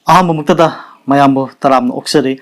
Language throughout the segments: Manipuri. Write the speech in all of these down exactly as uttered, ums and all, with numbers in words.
ꯑꯍꯥꯟꯕꯃꯛꯇꯗ ꯃꯌꯥꯝꯕꯨ ꯇꯔꯥꯝꯅ ꯑꯣꯛꯆꯔꯤ꯫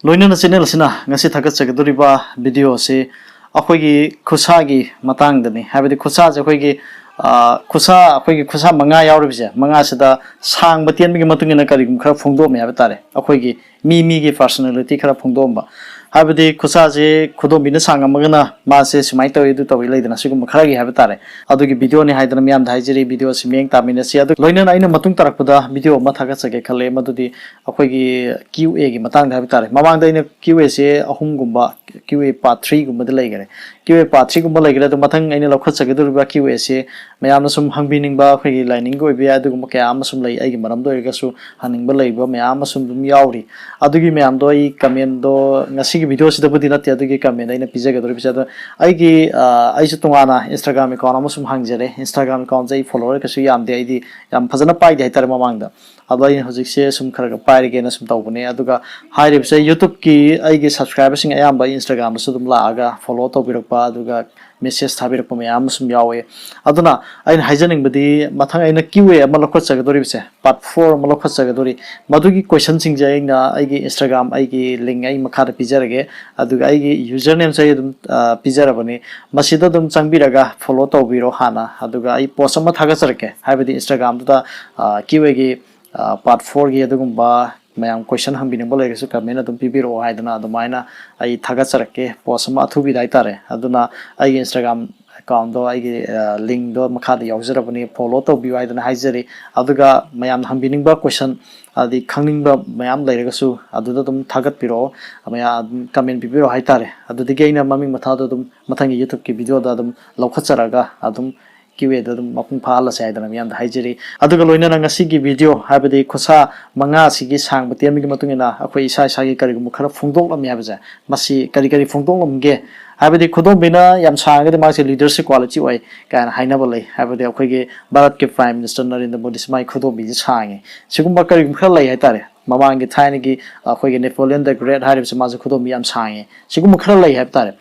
ꯂꯣꯏꯅꯅ channel ꯑꯁꯤꯅ ꯉꯁꯤ ꯊꯥꯒꯠꯆꯒꯗꯧꯔꯤꯕ video ꯑꯁꯤ ꯑꯩꯈꯣꯏꯒꯤ ꯈꯨꯠꯁꯥꯒꯤ ꯃꯇꯥꯡꯗꯅꯤ꯫ ꯍꯥꯏꯕꯗꯤ ꯈꯨꯠꯁꯥꯁꯦ ꯑꯩꯈꯣꯏꯒꯤ, ꯑ, ꯈꯨꯠꯁꯥ, ꯑꯩꯈꯣꯏꯒꯤ ꯈꯨꯠꯁꯥ ꯃꯉꯥ ꯌꯥꯎꯔꯤꯕꯁꯦ, ꯃꯉꯥꯁꯤꯗ ꯁꯥꯡꯕ ꯇꯦꯟꯕꯒꯤ ꯃꯇꯨꯡ ꯏꯟꯅ ꯀꯔꯤꯒꯨꯝꯕ ꯈꯔ ꯐꯣꯡꯗꯣꯛꯑꯝꯃꯦ ꯍꯥꯏꯕ ꯇꯥꯔꯦ꯫ ꯑꯩꯈꯣꯏꯒꯤ ꯃꯤ ꯃꯤꯒꯤ personality ꯈꯔ ꯐꯣꯡꯗꯣꯛꯑꯝꯕ꯫ ꯍꯥꯏꯕꯗꯤ ꯈꯨꯠꯁꯥꯁꯦ ꯈꯨꯗꯣꯝꯕꯤꯅ ꯁꯥꯡꯉꯝꯃꯒꯅ ꯃꯥꯁꯦ ꯁꯨꯃꯥꯏꯅ ꯇꯧꯏ, ꯑꯗꯨ ꯇꯧꯏ, ꯂꯩꯗꯅ, ꯁꯤꯒꯨꯝꯕ ꯈꯔꯒꯤ ꯍꯥꯏꯕ ꯇꯥꯔꯦ꯫ ꯑꯗꯨꯒꯤ videoꯅꯤ ꯍꯥꯏꯗꯅ ꯃꯤꯌꯥꯝꯗ ꯍꯥꯏꯖꯔꯤ꯫ Video ꯑꯁꯤ ꯃꯤꯠꯌꯦꯡ ꯇꯥꯃꯤꯟꯅꯁꯤ꯫ ꯑꯗꯨ ꯂꯣꯏꯅꯅ ꯑꯩꯅ ꯃꯇꯨꯡ ꯇꯥꯔꯛꯄꯗ video ꯑꯃ ꯊꯥꯒꯠꯆꯒꯦ ꯈꯜꯂꯦ, ꯃꯗꯨꯗꯤ ꯑꯩꯈꯣꯏꯒꯤ QAꯒꯤ ꯃꯇꯥꯡꯗ ꯍꯥꯏꯕ ꯇꯥꯔꯦ꯫ ꯃꯃꯥꯡꯗ ꯑꯩꯅ QAꯁꯦ ꯑꯍꯨꯝꯒꯨꯝꯕ, QA part threeꯒꯨꯝꯕꯗ ꯂꯩꯈꯔꯦ꯫ QA part threeꯒꯨꯝꯕ ꯂꯩꯈꯔꯦ꯫ ꯑꯗꯣ ꯃꯊꯪ ꯑꯩꯅ ꯂꯧꯈꯠꯆꯒꯗꯧꯔꯤꯕ QAꯁꯦ ꯃꯌꯥꯝꯅ ꯁꯨꯝ ꯍꯪꯕꯤꯅꯤꯡꯕ, ꯑꯩꯈꯣꯏꯒꯤ ꯂꯥꯏꯅꯤꯡꯒꯤ ꯑꯣꯏꯕ ꯌꯥꯏ, ꯑꯗꯨꯒꯨꯝꯕ ꯀꯌꯥ ꯑꯃ ꯁꯨꯝ ꯂꯩ, ꯑꯩꯒꯤ ꯃꯔꯝꯗ ꯑꯣꯏꯔꯒꯁꯨ ꯍꯪꯅꯤꯡꯕ ꯂꯩꯕ ꯃꯌꯥꯝ ꯑꯃ ꯁꯨꯝ ꯑꯗꯨꯝ ꯌꯥꯎꯔꯤ꯫ ꯑꯗꯨꯒꯤ ꯃꯌꯥꯝꯗꯣ ꯑꯩ commentꯗꯣ ꯉꯁꯤꯒꯤ videoꯁꯤꯗꯕꯨꯗꯤ ꯅꯠꯇꯦ, ꯑꯗꯨꯒꯤ comment ꯑꯩꯅ ꯄꯤꯖꯒꯗꯧꯔꯤꯕꯁꯦ꯫ ꯑꯗꯣ ꯑꯩꯒꯤ, ꯑ, ꯑꯩꯁꯨ ꯇꯣꯉꯥꯟꯅ Instagram account ꯑꯃ ꯁꯨꯝ ꯍꯥꯡꯖꯔꯦ꯫ Instagram accountꯁꯦ ꯑꯩ follower ꯀꯩꯁꯨ ꯌꯥꯝꯗꯦ, ꯑꯩꯗꯤ ꯌꯥꯝ ꯐꯖꯅ ꯄꯥꯏꯗꯦ ꯍꯥꯏꯇꯥꯔꯦ ꯃꯃꯥꯡꯗ꯫ ꯑꯗꯣ ꯑꯩꯅ ꯍꯧꯖꯤꯛꯁꯦ ꯁꯨꯝ ꯈꯔ ꯈꯔ ꯄꯥꯏꯔꯒꯦꯅ ꯁꯨꯝ ꯇꯧꯕꯅꯦ꯫ ꯑꯗꯨꯒ ꯍꯥꯏꯔꯤꯕꯁꯦ YouTubeꯀꯤ ꯑꯩꯒꯤ subscriberꯁꯤꯡ ꯑꯌꯥꯝꯕ Instagramꯗꯁꯨ ꯑꯗꯨꯝ ꯂꯥꯛꯑꯒ follow ꯇꯧꯕꯤꯔꯛꯄ, ꯑꯗꯨꯒ message ꯊꯥꯕꯤꯔꯛꯄ ꯃꯌꯥꯝ ꯑꯃ ꯁꯨꯝ ꯌꯥꯎꯋꯦ꯫ ꯑꯗꯨꯅ ꯑꯩꯅ ꯍꯥꯏꯖꯅꯤꯡꯕꯗꯤ, ꯃꯊꯪ ꯑꯩꯅ QA ꯑꯃ ꯂꯧꯈꯠꯆꯒꯗꯧꯔꯤꯕꯁꯦ, part four ꯑꯃ ꯂꯧꯈꯠꯆꯒꯗꯧꯔꯤ꯫ ꯃꯗꯨꯒꯤ questionꯁꯤꯡꯁꯦ ꯑꯩꯅ ꯑꯩꯒꯤ Instagram, ꯑꯩꯒꯤ link ꯑꯩ ꯃꯈꯥꯗ ꯄꯤꯖꯔꯒꯦ, ꯑꯗꯨꯒ ꯑꯩꯒꯤ usernameꯁꯦ ꯑꯩ ꯑꯗꯨꯝ, ꯑ, ꯄꯤꯖꯔꯕꯅꯤ꯫ ꯃꯁꯤꯗ ꯑꯗꯨꯝ ꯆꯪꯕꯤꯔꯒ follow ꯇꯧꯕꯤꯔꯣ ꯍꯥꯟꯅ, ꯑꯗꯨꯒ ꯑꯩ post ꯑꯃ ꯊꯥꯒꯠꯆꯔꯛꯀꯦ꯫ ꯍꯥꯏꯕꯗꯤ Instagramꯗꯨꯗ, ꯑ, QAꯒꯤ, ꯑ, part fourꯒꯤ ꯑꯗꯨꯒꯨꯝꯕ ꯃꯌꯥꯝ question ꯍꯪꯕꯤꯅꯤꯡꯕ ꯂꯩꯔꯒꯁꯨ comment ꯑꯗꯨꯝ ꯄꯤꯕꯤꯔꯛꯑꯣ ꯍꯥꯏꯗꯅ ꯑꯗꯨꯃꯥꯏꯅ ꯑꯩ ꯊꯥꯒꯠꯆꯔꯛꯀꯦ, post ꯑꯃ ꯑꯊꯨꯕꯤꯗ ꯍꯥꯏꯇꯥꯔꯦ꯫ ꯑꯗꯨꯅ ꯑꯩꯒꯤ Instagram accountꯗꯣ, ꯑꯩꯒꯤ, ꯑ, linkꯗꯣ ꯃꯈꯥꯗ ꯌꯥꯎꯖꯔꯕꯅꯤ, follow ꯇꯧꯕꯤꯌꯨ ꯍꯥꯏꯗꯅ ꯍꯥꯏꯖꯔꯤ꯫ ꯑꯗꯨꯒ ꯃꯌꯥꯝꯅ ꯍꯪꯕꯤꯅꯤꯡꯕ question, ꯑꯗꯤ ꯈꯪꯅꯤꯡꯕ ꯃꯌꯥꯝ ꯂꯩꯔꯒꯁꯨ ꯑꯗꯨꯗ ꯑꯗꯨꯝ ꯊꯥꯒꯠꯄꯤꯔꯛꯑꯣ, ꯃꯌꯥꯝ ꯑꯗꯨꯝ comment ꯄꯤꯕꯤꯔꯛꯑꯣ ꯍꯥꯏꯇꯥꯔꯦ꯫ ꯑꯗꯨꯗꯒꯤ ꯑꯩꯅ ꯃꯃꯤꯡ ꯃꯊꯥꯗꯣ ꯑꯗꯨꯝ ꯃꯊꯪꯒꯤ YouTubeꯀꯤ videoꯗ ꯑꯗꯨꯝ ꯂꯧꯈꯠꯆꯔꯒ ꯑꯗꯨꯝ QAꯗ ꯑꯗꯨꯝ ꯃꯄꯨꯡ ꯐꯥꯍꯜꯂꯁꯦ ꯍꯥꯏꯗꯅ ꯃꯤꯌꯥꯝꯗ ꯍꯥꯏꯖꯔꯤ꯫ ꯑꯗꯨꯒ ꯂꯣꯏꯅꯅ ꯉꯁꯤꯒꯤ video, ꯍꯥꯏꯕꯗꯤ ꯈꯨꯠꯁꯥ ꯃꯉꯥ ꯑꯁꯤꯒꯤ ꯁꯥꯡꯕ ꯇꯦꯟꯕꯒꯤ ꯃꯇꯨꯡ ꯏꯟꯅ ꯑꯩꯈꯣꯏ ꯏꯁꯥ ꯏꯁꯥꯒꯤ ꯀꯔꯤꯒꯨꯝꯕ ꯈꯔ ꯐꯣꯡꯗꯣꯛꯂꯝꯃꯤ ꯍꯥꯏꯕꯁꯦ, ꯃꯁꯤ ꯀꯔꯤ ꯀꯔꯤ ꯐꯣꯡꯗꯣꯛꯂꯝꯒꯦ? ꯍꯥꯏꯕꯗꯤ ꯈꯨꯗꯣꯝꯕꯤꯅ ꯌꯥꯝ ꯁꯥꯡꯉꯒꯗꯤ ꯃꯥꯁꯦ leadership quality ꯑꯣꯏ ꯀꯥꯏꯅ ꯍꯥꯏꯅꯕ ꯂꯩ꯫ ꯍꯥꯏꯕꯗꯤ ꯑꯩꯈꯣꯏꯒꯤ ꯚꯥꯔꯠꯀꯤ Prime Minister ꯅꯔꯦꯟꯗ꯭ꯔ ꯃꯣꯗꯤꯁꯦ ꯃꯥꯒꯤ ꯈꯨꯗꯣꯝꯕꯤꯁꯦ ꯁꯥꯡꯉꯤ꯫ ꯁꯤꯒꯨꯝꯕ ꯀꯔꯤꯒꯨꯝꯕ ꯈꯔ ꯂꯩ ꯍꯥꯏꯇꯥꯔꯦ꯫ ꯃꯃꯥꯡꯒꯤ ꯊꯥꯏꯅꯒꯤ ꯑꯩꯈꯣꯏꯒꯤ Napoleon the Great ꯍꯥꯏꯔꯤꯕꯁꯦ ꯃꯥꯁꯦ ꯈꯨꯗꯣꯝꯕꯤ ꯌꯥꯝ ꯁꯥꯡꯉꯤ꯫ ꯁꯤꯒꯨꯝꯕ ꯈꯔ ꯂꯩ ꯍꯥꯏꯕ ꯇꯥꯔꯦ꯫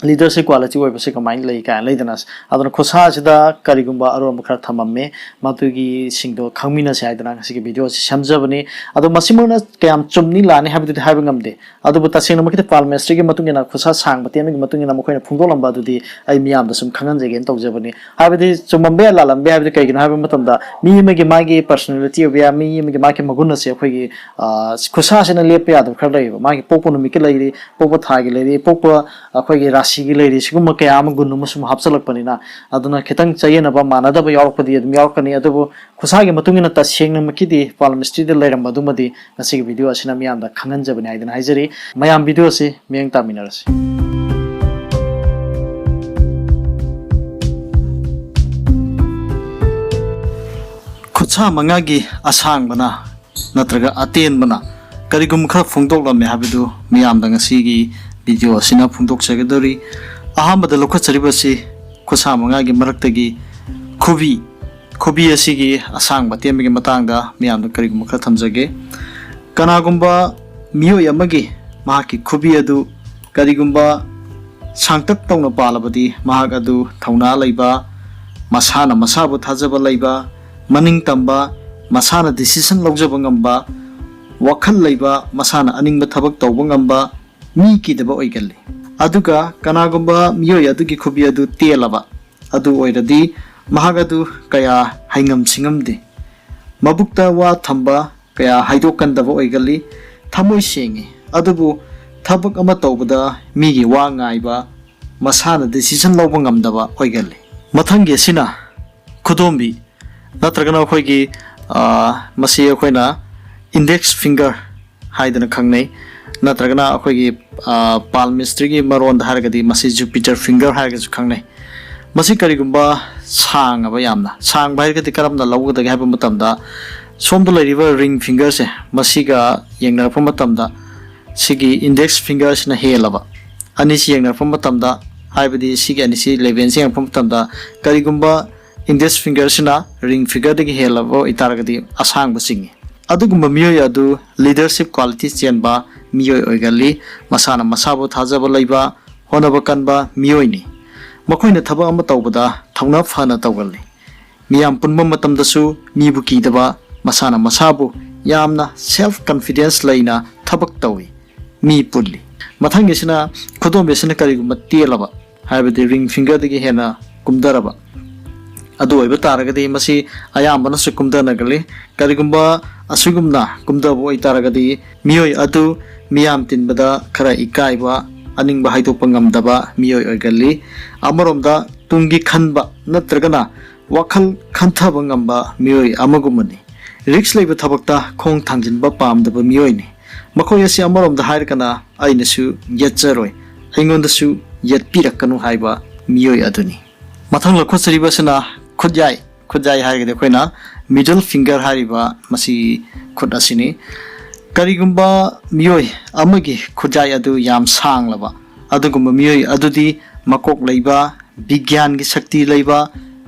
ꯂꯤꯗꯔꯁꯤꯞ ꯀ꯭ꯋꯥꯂꯤꯇꯤ ꯑꯣꯏꯕꯁꯦ ꯀꯃꯥꯏꯅ ꯂꯩ ꯀꯥꯏꯅ ꯂꯩꯗꯅ, ꯑꯗꯨꯅ ꯈꯨꯠꯁꯥꯁꯤꯗ ꯀꯔꯤꯒꯨꯝꯕ ꯑꯔꯣꯟꯕ ꯈꯔ ꯊꯝꯃꯝꯃꯦ, ꯃꯗꯨꯒꯤꯁꯤꯡꯗꯣ ꯈꯪꯃꯤꯟꯅꯁꯦ ꯍꯥꯏꯗꯅ ꯉꯁꯤꯒꯤ ꯚꯤꯗꯤꯑꯣ ꯑꯁꯤ ꯁꯦꯝꯖꯕꯅꯤ꯫ ꯑꯗꯣ ꯃꯁꯤꯃꯛꯅ ꯀꯌꯥꯝ ꯆꯨꯝꯅꯤ ꯂꯥꯟꯅꯤ ꯍꯥꯏꯕꯗꯨꯗꯤ ꯍꯥꯏꯕ ꯉꯝꯗꯦ, ꯑꯗꯨꯕꯨ ꯇꯁꯦꯡꯅꯃꯛꯀꯤꯗꯤ ꯄꯥꯜꯃꯦꯁꯇ꯭ꯔꯤꯒꯤ ꯃꯇꯨꯡ ꯏꯟꯅ, ꯈꯨꯠꯁꯥ ꯁꯥꯡꯕ ꯇꯦꯟꯕꯒꯤ ꯃꯇꯨꯡ ꯏꯟꯅ ꯃꯈꯣꯏꯅ ꯐꯣꯡꯗꯣꯛꯂꯝꯕ ꯑꯗꯨꯗꯤ ꯑꯩ ꯃꯤꯌꯥꯝꯗ ꯁꯨꯝ ꯈꯪꯍꯟꯖꯒꯦꯅ ꯇꯧꯖꯕꯅꯤ꯫ ꯍꯥꯏꯕꯗꯤ ꯆꯨꯝꯃꯝꯕ ꯌꯥꯏ, ꯂꯥꯜꯂꯝꯕ ꯌꯥꯏ꯫ ꯍꯥꯏꯕꯗꯤ ꯀꯩꯒꯤꯅꯣ ꯍꯥꯏꯕ ꯃꯇꯝꯗ ꯃꯤ ꯑꯃꯒꯤ ꯃꯥꯒꯤ ꯄꯔꯁꯣꯅꯦꯂꯤꯇꯤ ꯑꯣꯏꯕ ꯌꯥꯏ, ꯃꯤ ꯑꯃꯒꯤ ꯃꯥꯒꯤ ꯃꯒꯨꯟ ꯑꯁꯦ ꯑꯩꯈꯣꯏꯒꯤ, ꯑ, ꯈꯨꯠꯁꯥꯁꯤꯅ ꯂꯦꯞꯄ ꯌꯥꯗꯕ ꯈꯔ ꯂꯩꯌꯦꯕ꯫ ꯃꯥꯒꯤ ꯄꯣꯛꯄ ꯅꯨꯃꯤꯠꯀꯤ ꯂꯩꯔꯤ, ꯄꯣꯛꯄ ꯊꯥꯒꯤ ꯂꯩꯔꯤ, ꯄꯣꯛꯄ ꯑꯩꯈꯣꯏꯒꯤ ꯔꯥꯁꯤꯒꯤ ꯂꯩꯔꯤ, ꯁꯤꯒꯨꯝꯕ ꯀꯌꯥ ꯑꯃ ꯒꯨꯟ ꯑꯃ ꯁꯨꯝ ꯍꯥꯞꯆꯤꯜꯂꯛꯄꯅꯤꯅ, ꯑꯗꯨꯅ ꯈꯤꯇꯪ ꯆꯌꯦꯠꯅꯕ ꯃꯥꯟꯅꯗꯕ ꯌꯥꯎꯔꯛꯄꯗꯤ ꯑꯗꯨꯝ ꯌꯥꯎꯔꯛꯀꯅꯤ꯫ ꯑꯗꯨꯕꯨ ꯈꯨꯠꯁꯥꯒꯤ ꯃꯇꯨꯡ ꯏꯟꯅ ꯇꯁꯦꯡꯅꯃꯛꯀꯤꯗꯤ ꯄꯥꯜꯃꯤꯁꯇ꯭ꯔꯤꯗ ꯂꯩꯔꯝꯕ ꯑꯗꯨꯃꯗꯤ ꯉꯁꯤꯒꯤ ꯚꯤꯗꯤꯑꯣ ꯑꯁꯤꯅ ꯃꯤꯌꯥꯝꯗ ꯈꯪꯍꯟꯖꯕꯅꯤ ꯍꯥꯏꯗꯅ ꯍꯥꯏꯖꯔꯤ꯫ ꯃꯌꯥꯝ ꯚꯤꯗꯤꯑꯣ ꯑꯁꯤ ꯃꯤꯠꯌꯦꯡ ꯇꯥꯃꯤꯟꯅꯔꯁꯤ꯫ ꯈꯨꯠꯁꯥ ꯃꯉꯥꯒꯤ ꯑꯁꯥꯡꯕꯅ ꯅꯠꯇ꯭ꯔꯒ ꯑꯇꯦꯟꯕꯅ ꯀꯔꯤꯒꯨꯝꯕ ꯈꯔ ꯐꯣꯡꯗꯣꯛꯂꯝꯃꯦ ꯍꯥꯏꯕꯗꯨ ꯃꯤꯌꯥꯝꯗ ꯉꯁꯤꯒꯤ ꯚꯤꯗꯤꯑꯣ ꯑꯁꯤꯅ ꯐꯣꯡꯗꯣꯛꯆꯒꯗꯧꯔꯤ꯫ ꯑꯍꯥꯟꯕꯗ ꯂꯧꯈꯠꯆꯔꯤꯕꯁꯤ ꯈꯨꯠꯁꯥ ꯃꯉꯥꯒꯤ ꯃꯔꯛꯇꯒꯤ ꯈꯨꯕꯤ, ꯈꯨꯕꯤ ꯑꯁꯤꯒꯤ ꯑꯁꯥꯡꯕ ꯑꯇꯦꯟꯕꯒꯤ ꯃꯇꯥꯡꯗ ꯃꯤꯌꯥꯝꯗ ꯀꯔꯤꯒꯨꯝꯕ ꯈꯔ ꯊꯝꯖꯒꯦ꯫ ꯀꯅꯥꯒꯨꯝꯕ ꯃꯤꯑꯣꯏ ꯑꯃꯒꯤ ꯃꯍꯥꯛꯀꯤ ꯈꯨꯕꯤ ꯑꯗꯨ ꯀꯔꯤꯒꯨꯝꯕ ꯁꯥꯡꯇꯛ ꯇꯧꯅ ꯄꯥꯜꯂꯕꯗꯤ ꯃꯍꯥꯛ ꯑꯗꯨ ꯊꯧꯅꯥ ꯂꯩꯕ, ꯃꯁꯥꯅ ꯃꯁꯥꯕꯨ ꯊꯥꯖꯕ ꯂꯩꯕ, ꯃꯅꯤꯡ ꯇꯝꯕ, ꯃꯁꯥꯅ ꯗꯤꯁꯤꯖꯟ ꯂꯧꯖꯕ ꯉꯝꯕ, ꯋꯥꯈꯜ ꯂꯩꯕ, ꯃꯁꯥꯅ ꯑꯅꯤꯡꯕ ꯊꯕꯛ ꯇꯧꯕ ꯉꯝꯕ, ꯃꯤ ꯀꯤꯗꯕ ꯑꯣꯏꯒꯜꯂꯤ꯫ ꯑꯗꯨꯒ ꯀꯅꯥꯒꯨꯝꯕ ꯃꯤꯑꯣꯏ ꯑꯗꯨꯒꯤ ꯈꯨꯕꯤ ꯑꯗꯨ ꯇꯦꯜꯂꯕ ꯑꯗꯨ ꯑꯣꯏꯔꯗꯤ ꯃꯍꯥꯛ ꯑꯗꯨ ꯀꯌꯥ ꯍꯩꯉꯝ ꯁꯤꯡꯉꯝꯗꯦ꯫ ꯃꯕꯨꯛꯇ ꯋꯥ ꯊꯝꯕ, ꯀꯌꯥ ꯍꯥꯏꯗꯣꯛꯀꯟꯗꯕ ꯑꯣꯏꯒꯜꯂꯤ꯫ ꯊꯃꯣꯏ ꯁꯦꯡꯉꯤ, ꯑꯗꯨꯕꯨ ꯊꯕꯛ ꯑꯃ ꯇꯧꯕꯗ ꯃꯤꯒꯤ ꯋꯥ ꯉꯥꯏꯕ, ꯃꯁꯥꯅ ꯗꯤꯁꯤꯖꯟ ꯂꯧꯕ ꯉꯝꯗꯕ ꯑꯣꯏꯒꯜꯂꯤ꯫ ꯃꯊꯪꯒꯤ ꯑꯁꯤꯅ ꯈꯨꯗꯣꯝꯕꯤ, ꯅꯠꯇ꯭ꯔꯒꯅ ꯑꯩꯈꯣꯏꯒꯤ, ꯑ, ꯃꯁꯤ ꯑꯩꯈꯣꯏꯅ ꯏꯟꯗꯦꯛꯁ ꯐꯤꯡꯒꯔ ꯍꯥꯏꯗꯅ ꯈꯪꯅꯩ, ꯅꯠꯇ꯭ꯔꯒꯅ ꯑꯩꯈꯣꯏꯒꯤ, ꯑ, ꯄꯥꯜꯃꯤꯁꯇ꯭ꯔꯤꯒꯤ ꯃꯔꯣꯟꯗ ꯍꯥꯏꯔꯒꯗꯤ ꯃꯁꯤ ꯖꯨꯄꯤꯇꯔ ꯐꯤꯡꯒꯔ ꯍꯥꯏꯔꯒꯁꯨ ꯈꯪꯅꯩ꯫ ꯃꯁꯤ ꯀꯔꯤꯒꯨꯝꯕ ꯁꯥꯡꯉꯕ, ꯌꯥꯝꯅ ꯁꯥꯡꯕ ꯍꯥꯏꯔꯒꯗꯤ ꯀꯔꯝꯅ ꯂꯧꯒꯗꯒꯦ ꯍꯥꯏꯕ ꯃꯇꯝꯗ, ꯁꯣꯝꯗ ꯂꯩꯔꯤꯕ ꯔꯤꯡ ꯐꯤꯡꯒꯔꯁꯦ, ꯃꯁꯤꯒ ꯌꯦꯡꯅꯔꯛꯄ ꯃꯇꯝꯗ ꯁꯤꯒꯤ ꯏꯟꯗꯦꯛꯁ ꯐꯤꯡꯒꯔꯁꯤꯅ ꯍꯦꯜꯂꯕ꯫ ꯑꯅꯤꯁꯤ ꯌꯦꯡꯅꯔꯛꯄ ꯃꯇꯝꯗ, ꯍꯥꯏꯕꯗꯤ ꯁꯤꯒꯤ ꯑꯅꯤꯁꯤ ꯂꯦꯚꯦꯜꯁꯤ ꯌꯦꯡꯉꯛꯄ ꯃꯇꯝꯗ, ꯀꯔꯤꯒꯨꯝꯕ ꯏꯟꯗꯦꯛꯁ ꯐꯤꯡꯒꯔꯁꯤꯅ ꯔꯤꯡ ꯐꯤꯡꯒꯔꯗꯒꯤ ꯍꯦꯜꯂꯕ ꯑꯣꯏꯇꯥꯔꯒꯗꯤ ꯑꯁꯥꯡꯕ ꯆꯤꯡꯏ꯫ ꯑꯗꯨꯒꯨꯝꯕ ꯃꯤꯑꯣꯏ ꯑꯗꯨ ꯂꯤꯗꯔꯁꯤꯞ ꯀ꯭ꯋꯥꯂꯤꯇꯤ ꯆꯦꯟꯕ ꯃꯤꯑꯣꯏ ꯑꯣꯏꯒꯜꯂꯤ꯫ ꯃꯁꯥꯅ ꯃꯁꯥꯕꯨ ꯊꯥꯖꯕ ꯂꯩꯕ, ꯍꯣꯠꯅꯕ ꯀꯟꯕ ꯃꯤꯑꯣꯏꯅꯤ꯫ ꯃꯈꯣꯏꯅ ꯊꯕꯛ ꯑꯃ ꯇꯧꯕꯗ ꯊꯧꯅꯥ ꯐꯅ ꯇꯧꯒꯜꯂꯤ꯫ ꯃꯤꯌꯥꯝ ꯄꯨꯟꯕ ꯃꯇꯝꯗꯁꯨ ꯃꯤꯕꯨ ꯀꯤꯗꯕ, ꯃꯁꯥꯅ ꯃꯁꯥꯕꯨ ꯌꯥꯝꯅ self confidence ꯂꯩꯅ ꯊꯕꯛ ꯇꯧꯏ꯫ ꯃꯤ ꯄꯨꯜꯂꯤ꯫ ꯃꯊꯪꯒꯤꯁꯤꯅ ꯈꯨꯗꯣꯝꯕꯤꯁꯤꯅ ꯀꯔꯤꯒꯨꯝꯕ ꯇꯦꯜꯂꯕ, ꯍꯥꯏꯕꯗꯤ ring finger ꯗꯒꯤ ꯍꯦꯟꯅ ꯀꯨꯝꯊꯔꯕ ꯑꯗꯨ ꯑꯣꯏꯕ ꯇꯥꯔꯒꯗꯤ, ꯃꯁꯤ ꯑꯌꯥꯝꯕꯅꯁꯨ ꯀꯨꯝꯊꯅꯒꯜꯂꯤ꯫ ꯀꯔꯤꯒꯨꯝꯕ ꯑꯁꯤꯒꯨꯝꯅ ꯀꯨꯝꯊꯕ ꯑꯣꯏꯇꯥꯔꯒꯗꯤ, ꯃꯤꯑꯣꯏ ꯑꯗꯨ ꯃꯤꯌꯥꯝ ꯇꯤꯟꯕꯗ ꯈꯔ ꯏꯀꯥꯏꯕ, ꯑꯅꯤꯡꯕ ꯍꯥꯏꯗꯣꯛꯄ ꯉꯝꯗꯕ ꯃꯤꯑꯣꯏ ꯑꯣꯏꯒꯜꯂꯤ꯫ ꯑꯃꯔꯣꯝꯗ, ꯇꯨꯡꯒꯤ ꯈꯟꯕ ꯅꯠꯇ꯭ꯔꯒꯅ ꯋꯥꯈꯜ ꯈꯟꯊꯕ ꯉꯝꯕ ꯃꯤꯑꯣꯏ ꯑꯃꯒꯨꯝꯕꯅꯤ꯫ Risk ꯂꯩꯕ ꯊꯕꯛꯇ ꯈꯣꯡ ꯊꯥꯡꯖꯤꯟꯕ ꯄꯥꯝꯗꯕ ꯃꯤꯑꯣꯏꯅꯤ꯫ ꯃꯈꯣꯏ ꯑꯁꯤ ꯑꯃꯔꯣꯝꯗ ꯍꯥꯏꯔꯒꯅ ꯑꯩꯅꯁꯨ ꯌꯦꯠꯆꯔꯣꯏ, ꯑꯩꯉꯣꯟꯗꯁꯨ ꯌꯦꯠꯄꯤꯔꯛꯀꯅꯨ ꯍꯥꯏꯕ ꯃꯤꯑꯣꯏ ꯑꯗꯨꯅꯤ꯫ ꯃꯊꯪ ꯂꯧꯈꯠꯆꯔꯤꯕꯁꯤꯅ ꯈꯨꯠꯌꯥꯏ꯫ ꯈꯨꯠꯌꯥꯏ ꯍꯥꯏꯔꯒꯗꯤ ꯑꯩꯈꯣꯏꯅ middle finger ꯍꯥꯏꯔꯤꯕ ꯃꯁꯤ ꯈꯨꯠ ꯑꯁꯤꯅꯤ꯫ ꯀꯔꯤꯒꯨꯝꯕ ꯃꯤꯑꯣꯏ ꯑꯃꯒꯤ ꯈꯨꯠꯌꯥꯏ ꯑꯗꯨ ꯌꯥꯝ ꯁꯥꯡꯂꯕ, ꯑꯗꯨꯒꯨꯝꯕ ꯃꯤꯑꯣꯏ ꯑꯗꯨꯗꯤ ꯃꯀꯣꯛ ꯂꯩꯕ, ꯕꯤꯒ꯭ꯌꯥꯟꯒꯤ ꯁꯛꯇꯤ ꯂꯩꯕ,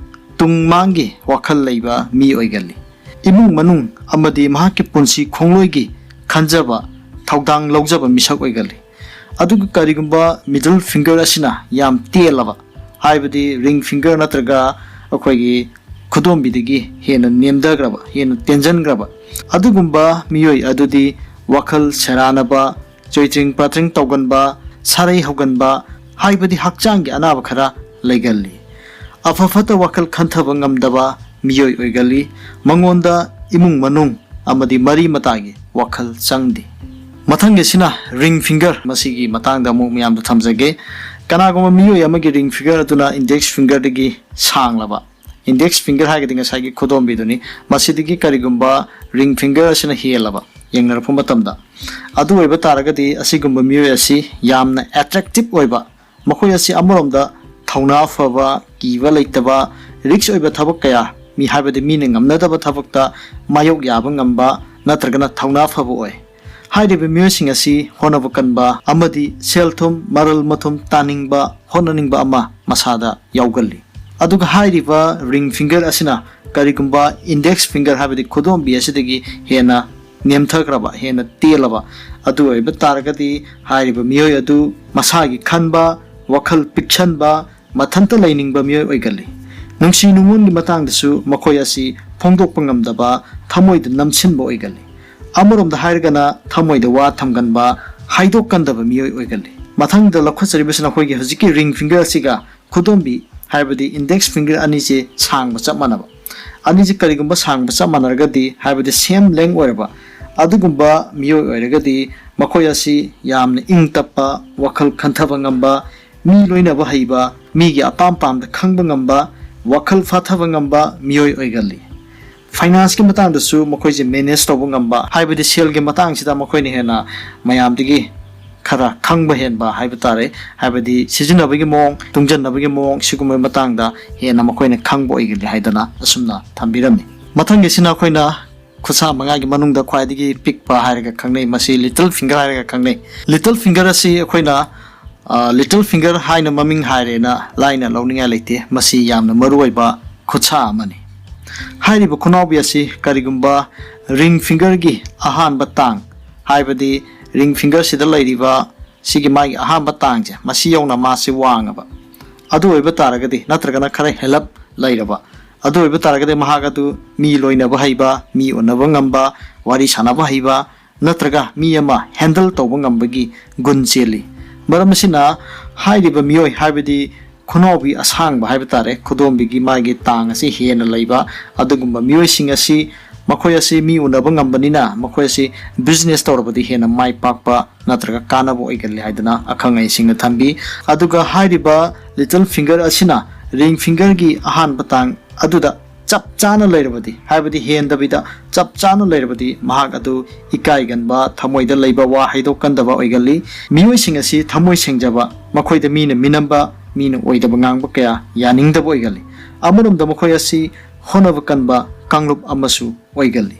ꯇꯨꯡ ꯃꯥꯡꯒꯤ ꯋꯥꯈꯜ ꯂꯩꯕ ꯃꯤ ꯑꯣꯏꯒꯜꯂꯤ꯫ ꯏꯃꯨꯡ ꯃꯅꯨꯡ ꯑꯃꯗꯤ ꯃꯍꯥꯛꯀꯤ ꯄꯨꯟꯁꯤ ꯈꯣꯡꯂꯣꯏꯒꯤ ꯈꯟꯖꯕ, ꯊꯧꯗꯥꯡ ꯂꯧꯖꯕ ꯃꯤꯁꯛ ꯑꯣꯏꯒꯜꯂꯤ꯫ ꯑꯗꯨꯒ ꯀꯔꯤꯒꯨꯝꯕ middle finger ꯑꯁꯤꯅ ꯌꯥꯝ ꯇꯦꯜꯂꯕ, ꯍꯥꯏꯕꯗꯤ ring finger ꯅꯠꯇ꯭ꯔꯒ ꯑꯩꯈꯣꯏꯒꯤ ꯈꯨꯗꯣꯝꯕꯤꯗꯒꯤ ꯍꯦꯟꯅ ꯅꯦꯝꯊꯈ꯭ꯔꯕ, ꯍꯦꯟꯅ ꯇꯦꯟꯖꯟꯈ꯭ꯔꯕ ꯑꯗꯨꯒꯨꯝꯕ ꯃꯤꯑꯣꯏ ꯑꯗꯨꯗꯤ ꯋꯥꯈꯜ ꯁꯦꯔꯥꯟꯅꯕ, ꯆꯣꯏꯗ꯭ꯔꯤꯡ ꯄꯥꯇ꯭ꯔꯤꯡ ꯇꯧꯒꯟꯕ, ꯁꯥꯔꯩ ꯍꯧꯒꯟꯕ, ꯍꯥꯏꯕꯗꯤ ꯍꯛꯆꯥꯡꯒꯤ ꯑꯅꯥꯕ ꯈꯔ ꯂꯩꯒꯜꯂꯤ꯫ ꯑꯐ ꯐꯠꯇ ꯋꯥꯈꯜ ꯈꯟꯊꯕ ꯉꯝꯗꯕ ꯃꯤꯑꯣꯏ ꯑꯣꯏꯒꯜꯂꯤ꯫ ꯃꯉꯣꯟꯗ ꯏꯃꯨꯡ ꯃꯅꯨꯡ ꯑꯃꯗꯤ ꯃꯔꯤ ꯃꯇꯥꯒꯤ ꯋꯥꯈꯜ ꯆꯪꯗꯦ꯫ ꯃꯊꯪꯒꯤꯁꯤꯅ ring finger꯫ ꯃꯁꯤꯒꯤ ꯃꯇꯥꯡꯗ ꯑꯃꯨꯛ ꯃꯌꯥꯝꯗ ꯊꯝꯖꯒꯦ꯫ ꯀꯅꯥꯒꯨꯝꯕ ꯃꯤꯑꯣꯏ ꯑꯃꯒꯤ ring finger ꯑꯗꯨꯅ index finger ꯗꯒꯤ ꯁꯥꯡꯂꯕ, index finger ꯍꯥꯏꯒꯗꯤ ꯉꯁꯥꯏꯒꯤ ꯈꯨꯗꯣꯝꯕꯤꯗꯨꯅꯤ, ꯃꯁꯤꯗꯒꯤ ꯀꯔꯤꯒꯨꯝꯕ ring finger ꯑꯁꯤꯅ ꯍꯦꯜꯂꯕ ꯌꯦꯡꯅꯔꯛꯄ ꯃꯇꯝꯗ, ꯑꯗꯨ ꯑꯣꯏꯕ ꯇꯥꯔꯒꯗꯤ ꯑꯁꯤꯒꯨꯝꯕ ꯃꯤꯑꯣꯏ ꯑꯁꯤ ꯌꯥꯝꯅ attractive ꯑꯣꯏꯕ, ꯃꯈꯣꯏ ꯑꯁꯤ ꯑꯃꯔꯣꯝꯗ ꯊꯧꯅꯥ ꯐꯕ, ꯀꯤꯕ ꯂꯩꯇꯕ, risk ꯑꯣꯏꯕ ꯊꯕꯛ ꯀꯌꯥ, ꯃꯤ ꯍꯥꯏꯕꯗꯤ ꯃꯤꯅ ꯉꯝꯅꯗꯕ ꯊꯕꯛꯇ ꯃꯥꯌꯣꯛ ꯌꯥꯕ ꯉꯝꯕ ꯅꯠꯇ꯭ꯔꯒꯅ ꯊꯧꯅꯥ ꯐꯕ ꯑꯣꯏ꯫ ꯍꯥꯏꯔꯤꯕ ꯃꯤꯑꯣꯏꯁꯤꯡ ꯑꯁꯤ ꯍꯣꯠꯅꯕ ꯀꯟꯕ ꯑꯃꯗꯤ ꯁꯦꯜ ꯊꯨꯝ, ꯃꯔꯜ ꯃꯊꯨꯝ ꯇꯥꯅꯤꯡꯕ, ꯍꯣꯠꯅꯅꯤꯡꯕ ꯑꯃ ꯃꯁꯥꯗ ꯌꯥꯎꯒꯜꯂꯤ꯫ ꯑꯗꯨꯒ ꯍꯥꯏꯔꯤꯕ ring finger ꯑꯁꯤꯅ ꯀꯔꯤꯒꯨꯝꯕ index finger ꯍꯥꯏꯕꯗꯤ ꯈꯨꯗꯣꯝꯕꯤ ꯑꯁꯤꯗꯒꯤ ꯍꯦꯟꯅ ꯅꯦꯝꯊꯈ꯭ꯔꯕ, ꯍꯦꯟꯅ ꯇꯦꯜꯂꯕ ꯑꯗꯨ ꯑꯣꯏꯕ ꯇꯥꯔꯒꯗꯤ ꯍꯥꯏꯔꯤꯕ ꯃꯤꯑꯣꯏ ꯑꯗꯨ ꯃꯁꯥꯒꯤ ꯈꯟꯕ, ꯋꯥꯈꯜ ꯄꯤꯛꯁꯟꯕ, ꯃꯊꯟꯇ ꯂꯩꯅꯤꯡꯕ ꯃꯤꯑꯣꯏ ꯑꯣꯏꯒꯜꯂꯤ꯫ ꯅꯨꯡꯁꯤ ꯅꯨꯡꯉꯣꯟꯒꯤ ꯃꯇꯥꯡꯗꯁꯨ ꯃꯈꯣꯏ ꯑꯁꯤ ꯐꯣꯡꯗꯣꯛꯄ ꯉꯝꯗꯕ, ꯊꯃꯣꯏꯗ ꯅꯝꯁꯤꯟꯕ ꯑꯣꯏꯒꯜꯂꯤ꯫ ꯑꯃꯔꯣꯝꯗ ꯍꯥꯏꯔꯒꯅ ꯊꯃꯣꯏꯗ ꯋꯥ ꯊꯝꯒꯟꯕ, ꯍꯥꯏꯗꯣꯛꯀꯟꯗꯕ ꯃꯤꯑꯣꯏ ꯑꯣꯏꯒꯜꯂꯤ꯫ ꯃꯊꯪꯗ ꯂꯧꯈꯠꯆꯔꯤꯕꯁꯤꯅ ꯑꯩꯈꯣꯏꯒꯤ ꯍꯧꯖꯤꯛꯀꯤ ring finger ꯑꯁꯤꯒ ꯈꯨꯗꯣꯝꯕꯤ ꯍꯥꯏꯕꯗꯤ index finger ꯑꯅꯤꯁꯦ ꯁꯥꯡꯕ ꯆꯞ ꯃꯥꯟꯅꯕ꯫ ꯑꯅꯤꯁꯦ ꯀꯔꯤꯒꯨꯝꯕ ꯁꯥꯡꯕ ꯆꯞ ꯃꯥꯟꯅꯔꯒꯗꯤ, ꯍꯥꯏꯕꯗꯤ same length ꯑꯣꯏꯔꯕ ꯑꯗꯨꯒꯨꯝꯕ ꯃꯤꯑꯣꯏ ꯑꯣꯏꯔꯒꯗꯤ ꯃꯈꯣꯏ ꯑꯁꯤ ꯌꯥꯝꯅ ꯏꯪ ꯇꯞꯄ, ꯋꯥꯈꯜ ꯈꯟꯊꯕ ꯉꯝꯕ, ꯃꯤ ꯂꯣꯏꯅꯕ ꯍꯩꯕ, ꯃꯤꯒꯤ ꯑꯄꯥꯝ ꯄꯥꯝꯗ ꯈꯪꯕ ꯉꯝꯕ, ꯋꯥꯈꯜ ꯐꯥꯊꯕ ꯉꯝꯕ ꯃꯤꯑꯣꯏ ꯑꯣꯏꯒꯜꯂꯤ꯫ Finance ꯀꯤ ꯃꯇꯥꯡꯗꯁꯨ ꯃꯈꯣꯏꯁꯦ manage ꯇꯧꯕ ꯉꯝꯕ, ꯍꯥꯏꯕꯗꯤ ꯁꯦꯜꯒꯤ ꯃꯇꯥꯡꯁꯤꯗ ꯃꯈꯣꯏꯅ ꯍꯦꯟꯅ ꯃꯌꯥꯝꯗꯒꯤ ꯈꯔ ꯈꯪꯕ ꯍꯦꯟꯕ ꯍꯥꯏꯕ ꯇꯥꯔꯦ, ꯍꯥꯏꯕꯗꯤ ꯁꯤꯖꯤꯟꯅꯕꯒꯤ ꯃꯑꯣꯡ, ꯇꯨꯡꯖꯟꯅꯕꯒꯤ ꯃꯑꯣꯡ, ꯁꯤꯒꯨꯝꯕꯒꯤ ꯃꯇꯥꯡꯗ ꯍꯦꯟꯅ ꯃꯈꯣꯏꯅ ꯈꯪꯕ ꯑꯣꯏꯒꯜꯂꯤ ꯍꯥꯏꯗꯅ ꯑꯁꯨꯝꯅ ꯊꯝꯕꯤꯔꯝꯃꯤ꯫ ꯃꯊꯪꯒꯤꯁꯤꯅ ꯑꯩꯈꯣꯏꯅ ꯈꯨꯠꯁꯥ ꯃꯉꯥꯒꯤ ꯃꯅꯨꯡꯗ ꯈ꯭ꯋꯥꯏꯗꯒꯤ ꯄꯤꯛꯄ ꯍꯥꯏꯔꯒ ꯈꯪꯅꯩ, ꯃꯁꯤ little finger ꯍꯥꯏꯔꯒ ꯈꯪꯅꯩ꯫ Little finger ꯑꯁꯤ ꯑꯩꯈꯣꯏꯅ, ꯑ, little finger ꯍꯥꯏꯅ ꯃꯃꯤꯡ ꯍꯥꯏꯔꯦꯅ ꯂꯥꯏꯅ ꯂꯧꯅꯤꯡꯉꯥꯏ ꯂꯩꯇꯦ, ꯃꯁꯤ ꯌꯥꯝꯅ ꯃꯔꯨꯑꯣꯏꯕ ꯈꯨꯠꯁꯥ ꯑꯃꯅꯤ꯫ ꯍꯥꯏꯔꯤꯕ ꯈꯨꯅꯥꯎꯕꯤ ꯑꯁꯤ ꯀꯔꯤꯒꯨꯝꯕ ring finger ꯒꯤ ꯑꯍꯥꯟꯕ ꯇꯥꯡ, ꯍꯥꯏꯕꯗꯤ ring finger ꯁꯤꯗ ꯂꯩꯔꯤꯕ ꯁꯤꯒꯤ ꯃꯥꯒꯤ ꯑꯍꯥꯟꯕ ꯇꯥꯡꯁꯦ, ꯃꯁꯤ ꯌꯧꯅ ꯃꯥꯁꯤ ꯋꯥꯡꯉꯕ ꯑꯗꯨ ꯑꯣꯏꯕ ꯇꯥꯔꯒꯗꯤ, ꯅꯠꯇ꯭ꯔꯒꯅ ꯈꯔ ꯍꯦꯜꯂꯞ ꯂꯩꯔꯕ ꯑꯗꯨ ꯑꯣꯏꯕ ꯇꯥꯔꯒꯗꯤ, ꯃꯍꯥꯛ ꯑꯗꯨ ꯃꯤ ꯂꯣꯏꯅꯕ ꯍꯩꯕ, ꯃꯤ ꯎꯅꯕ ꯉꯝꯕ, ꯋꯥꯔꯤ ꯁꯥꯟꯅꯕ ꯍꯩꯕ, ꯅꯠꯇ꯭ꯔꯒ ꯃꯤ ꯑꯃ handle ꯇꯧꯕ ꯉꯝꯕꯒꯤ ꯒꯨꯟ ꯆꯦꯜꯂꯤ꯫ ꯃꯔꯝ ꯑꯁꯤꯅ ꯍꯥꯏꯔꯤꯕ ꯃꯤꯑꯣꯏ, ꯍꯥꯏꯕꯗꯤ ꯈꯨꯅꯥꯎꯕꯤ ꯑꯁꯥꯡꯕ ꯍꯥꯏꯕ ꯇꯥꯔꯦ, ꯈꯨꯗꯣꯝꯕꯤꯒꯤ ꯃꯥꯒꯤ ꯇꯥꯡ ꯑꯁꯤ ꯍꯦꯟꯅ ꯂꯩꯕ ꯑꯗꯨꯒꯨꯝꯕ ꯃꯤꯑꯣꯏꯁꯤꯡ ꯑꯁꯤ, ꯃꯈꯣꯏ ꯑꯁꯤ ꯃꯤ ꯎꯅꯕ ꯉꯝꯕꯅꯤꯅ ꯃꯈꯣꯏ ꯑꯁꯤ business ꯇꯧꯔꯕꯗꯤ ꯍꯦꯟꯅ ꯃꯥꯏ ꯄꯥꯛꯄ ꯅꯠꯇ꯭ꯔꯒ ꯀꯥꯟꯅꯕ ꯑꯣꯏꯒꯜꯂꯤ ꯍꯥꯏꯗꯅ ꯑꯈꯪ ꯑꯍꯩꯁꯤꯡꯅ ꯊꯝꯕꯤ꯫ ꯑꯗꯨꯒ ꯍꯥꯏꯔꯤꯕ little finger ꯑꯁꯤꯅ ring finger ꯒꯤ ꯑꯍꯥꯟꯕ ꯇꯥꯡ ꯑꯗꯨꯗ ꯆꯞ ꯆꯥꯅ ꯂꯩꯔꯕꯗꯤ, ꯍꯥꯏꯕꯗꯤ ꯍꯦꯟꯗꯕꯤꯗ ꯆꯞ ꯆꯥꯅ ꯂꯩꯔꯕꯗꯤ, ꯃꯍꯥꯛ ꯑꯗꯨ ꯏꯀꯥꯏꯒꯟꯕ, ꯊꯃꯣꯏꯗ ꯂꯩꯕ ꯋꯥ ꯍꯥꯏꯗꯣꯛꯀꯟꯗꯕ ꯑꯣꯏꯒꯜꯂꯤ꯫ ꯃꯤꯑꯣꯏꯁꯤꯡ ꯑꯁꯤ ꯊꯃꯣꯏ ꯁꯦꯡꯖꯕ, ꯃꯈꯣꯏꯗ ꯃꯤꯅ ꯃꯤꯅꯝꯕ, ꯃꯤꯅ ꯑꯣꯏꯗꯕ ꯉꯥꯡꯕ ꯀꯌꯥ ꯌꯥꯅꯤꯡꯗꯕ ꯑꯣꯏꯒꯜꯂꯤ꯫ ꯑꯃꯔꯣꯝꯗ ꯃꯈꯣꯏ ꯑꯁꯤ ꯍꯣꯠꯅꯕ ꯀꯟꯕ ꯀꯥꯡꯂꯨꯞ ꯑꯃꯁꯨ ꯑꯣꯏꯒꯜꯂꯤ꯫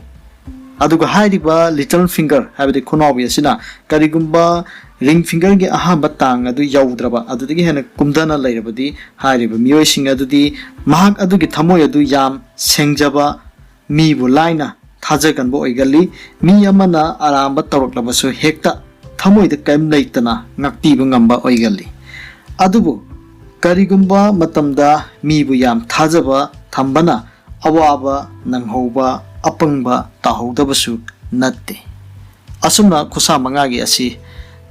ꯑꯗꯨꯒ ꯍꯥꯏꯔꯤꯕ little finger ꯍꯥꯏꯕꯗꯤ ꯈꯨꯅꯥꯎꯕꯤ ꯑꯁꯤꯅ ꯀꯔꯤꯒꯨꯝꯕ ring finger ꯒꯤ ꯑꯍꯥꯟꯕ ꯇꯥꯡ ꯑꯗꯨ ꯌꯧꯗ꯭ꯔꯕ, ꯑꯗꯨꯗꯒꯤ ꯍꯦꯟꯅ ꯀꯨꯝꯊꯅ ꯂꯩꯔꯕꯗꯤ, ꯍꯥꯏꯔꯤꯕ ꯃꯤꯑꯣꯏꯁꯤꯡ ꯑꯗꯨꯗꯤ ꯃꯍꯥꯛ ꯑꯗꯨꯒꯤ ꯊꯃꯣꯏ ꯑꯗꯨ ꯌꯥꯝ ꯁꯦꯡꯖꯕ, ꯃꯤꯕꯨ ꯂꯥꯏꯅ ꯊꯥꯖꯒꯟꯕ ꯑꯣꯏꯒꯜꯂꯤ꯫ ꯃꯤ ꯑꯃꯅ ꯑꯔꯥꯟꯕ ꯇꯧꯔꯛꯂꯕꯁꯨ ꯍꯦꯛꯇ ꯊꯃꯣꯏꯗ ꯀꯔꯤꯝ ꯂꯩꯇꯅ ꯉꯥꯛꯄꯤꯕ ꯉꯝꯕ ꯑꯣꯏꯒꯜꯂꯤ꯫ ꯑꯗꯨꯕꯨ ꯀꯔꯤꯒꯨꯝꯕ ꯃꯇꯝꯗ ꯃꯤꯕꯨ ꯌꯥꯝ ꯊꯥꯖꯕ ꯊꯝꯕꯅ ꯑꯋꯥꯕ ꯅꯪꯍꯧꯕ, ꯑꯄꯪꯕ ꯇꯥꯍꯧꯗꯕꯁꯨ ꯅꯠꯇꯦ꯫ ꯑꯁꯨꯝꯅ ꯈꯨꯁꯥ ꯃꯉꯥꯒꯤ ꯑꯁꯤ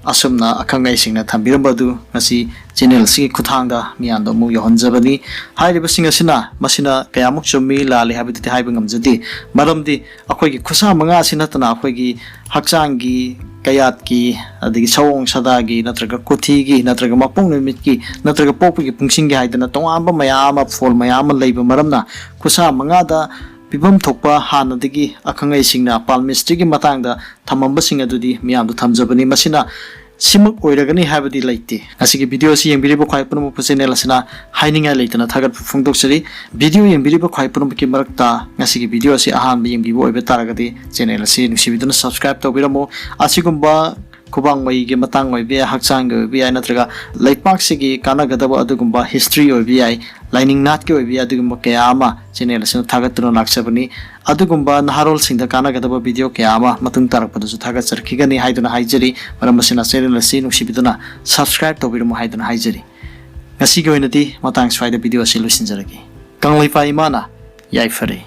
ꯑꯁꯨꯝꯅ ꯑꯈꯪ ꯑꯍꯩꯁꯤꯡꯅ ꯊꯝꯕꯤꯔꯝꯕ ꯑꯗꯨ ꯉꯁꯤ ꯆꯦꯅꯦꯜ ꯑꯁꯤꯒꯤ ꯈꯨꯠꯊꯥꯡꯗ ꯃꯤꯌꯥꯝꯗ ꯑꯃꯨꯛ ꯌꯧꯍꯟꯖꯕꯅꯤ꯫ ꯍꯥꯏꯔꯤꯕꯁꯤꯡ ꯑꯁꯤꯅ ꯃꯁꯤꯅ ꯀꯌꯥꯃꯨꯛ ꯆꯨꯝꯃꯤ ꯂꯥꯜꯂꯤ ꯍꯥꯏꯕꯗꯨꯗꯤ ꯍꯥꯏꯕ ꯉꯝꯖꯗꯦ꯫ ꯃꯔꯝꯗꯤ ꯑꯩꯈꯣꯏꯒꯤ ꯈꯨꯁꯥ ꯃꯉꯥ ꯑꯁꯤ ꯅꯠꯇꯅ ꯑꯩꯈꯣꯏꯒꯤ ꯍꯛꯆꯥꯡꯒꯤ, ꯀꯌꯥꯠꯀꯤ, ꯑꯗꯒꯤ ꯁꯑꯣꯡ ꯁꯥꯗꯥꯒꯤ, ꯅꯠꯇ꯭ꯔꯒ ꯀꯨꯊꯤꯒꯤ, ꯅꯠꯇ꯭ꯔꯒ ꯃꯄꯣꯛ ꯅꯨꯃꯤꯠꯀꯤ, ꯅꯠꯇ꯭ꯔꯒ ꯄꯣꯛꯄꯒꯤ ꯄꯨꯡꯁꯤꯡꯒꯤ ꯍꯥꯏꯗꯅ ꯇꯣꯉꯥꯟꯕ ꯃꯌꯥꯝ ꯑꯃ, ꯐꯣꯜ ꯃꯌꯥꯝ ꯑꯃ ꯂꯩꯕ ꯃꯔꯝꯅ ꯈꯨꯁꯥ ꯃꯉꯥꯗ ꯄꯤꯐꯝ ꯊꯣꯛꯄ ꯍꯥꯟꯅꯗꯒꯤ ꯑꯈꯪ ꯑꯍꯩꯁꯤꯡꯅ palmistry ꯒꯤ ꯃꯇꯥꯡꯗ ꯊꯝꯃꯝꯕꯁꯤꯡ ꯑꯗꯨꯗꯤ ꯃꯤꯌꯥꯝꯗ ꯊꯝꯖꯕꯅꯤ꯫ ꯃꯁꯤꯅ ꯁꯤꯃꯛ ꯑꯣꯏꯔꯒꯅꯤ ꯍꯥꯏꯕꯗꯤ ꯂꯩꯇꯦ꯫ ꯉꯁꯤꯒꯤ video ꯑꯁꯤ ꯌꯦꯡꯕꯤꯔꯤꯕ ꯈ꯭ꯋꯥꯏ ꯄꯨꯝꯅꯃꯛꯄꯨ ꯆꯦꯅꯦꯜ ꯑꯁꯤꯅ ꯍꯥꯏꯅꯤꯡꯉꯥꯏ ꯂꯩꯇꯅ ꯊꯥꯒꯠꯄ ꯐꯣꯡꯗꯣꯛꯆꯔꯤ꯫ Video ꯌꯦꯡꯕꯤꯔꯤꯕ ꯈ꯭ꯋꯥꯏ ꯄꯨꯝꯅꯃꯛꯀꯤ ꯃꯔꯛꯇ ꯉꯁꯤꯒꯤ video ꯑꯁꯤ ꯑꯍꯥꯟꯕ ꯌꯦꯡꯕꯤꯕ ꯑꯣꯏꯕ ꯇꯥꯔꯒꯗꯤ ꯆꯦꯅꯦꯜ ꯑꯁꯤ ꯅꯨꯡꯁꯤꯕꯤꯗꯨꯅ subscribe ꯇꯧꯕꯤꯔꯝꯃꯨ꯫ ꯑꯁꯤꯒꯨꯝꯕ ꯈꯨꯕꯥꯡ ꯃꯩꯒꯤ ꯃꯇꯥꯡ ꯑꯣꯏꯕ ꯌꯥꯏ, ꯍꯛꯆꯥꯡꯒꯤ ꯑꯣꯏꯕ ꯌꯥꯏ, ꯅꯠꯇ꯭ꯔꯒ ꯂꯩꯄꯥꯛꯁꯤꯒꯤ ꯀꯥꯟꯅꯒꯗꯕ ꯑꯗꯨꯒꯨꯝꯕ history ꯑꯣꯏꯕ ꯌꯥꯏ, ꯂꯥꯏꯅꯤꯡ ꯅꯥꯠꯀꯤ ꯑꯣꯏꯕ ꯌꯥꯏ, ꯑꯗꯨꯒꯨꯝꯕ ꯀꯌꯥ ꯑꯃ ꯆꯦꯅꯦꯜ ꯑꯁꯤꯅ ꯊꯥꯒꯠꯇꯨꯅ ꯂꯥꯛꯆꯕꯅꯤ꯫ ꯑꯗꯨꯒꯨꯝꯕ ꯅꯍꯥꯔꯣꯜꯁꯤꯡꯗ ꯀꯥꯟꯅꯒꯗꯕ video ꯀꯌꯥ ꯑꯃ ꯃꯇꯨꯡ ꯇꯥꯔꯛꯄꯗꯁꯨ ꯊꯥꯒꯠꯆꯔꯛꯈꯤꯒꯅꯤ ꯍꯥꯏꯗꯨꯅ ꯍꯥꯏꯖꯔꯤ꯫ ꯃꯔꯝ ꯑꯁꯤꯅ ꯆꯦꯅꯦꯜ ꯑꯁꯤ ꯅꯨꯡꯁꯤꯕꯤꯗꯨꯅ subscribe ꯇꯧꯕꯤꯔꯝꯃꯨ ꯍꯥꯏꯗꯨꯅ ꯍꯥꯏꯖꯔꯤ꯫ ꯉꯁꯤꯒꯤ ꯑꯣꯏꯅꯗꯤ ꯃꯇꯥꯡ ꯁ꯭ꯋꯥꯏꯗ video ꯑꯁꯤ ꯂꯣꯏꯁꯤꯟꯖꯔꯒꯦ꯫ ꯀꯪꯂꯩꯄꯥꯛ ꯏꯃꯥꯅ ꯌꯥꯏꯐꯔꯦ꯫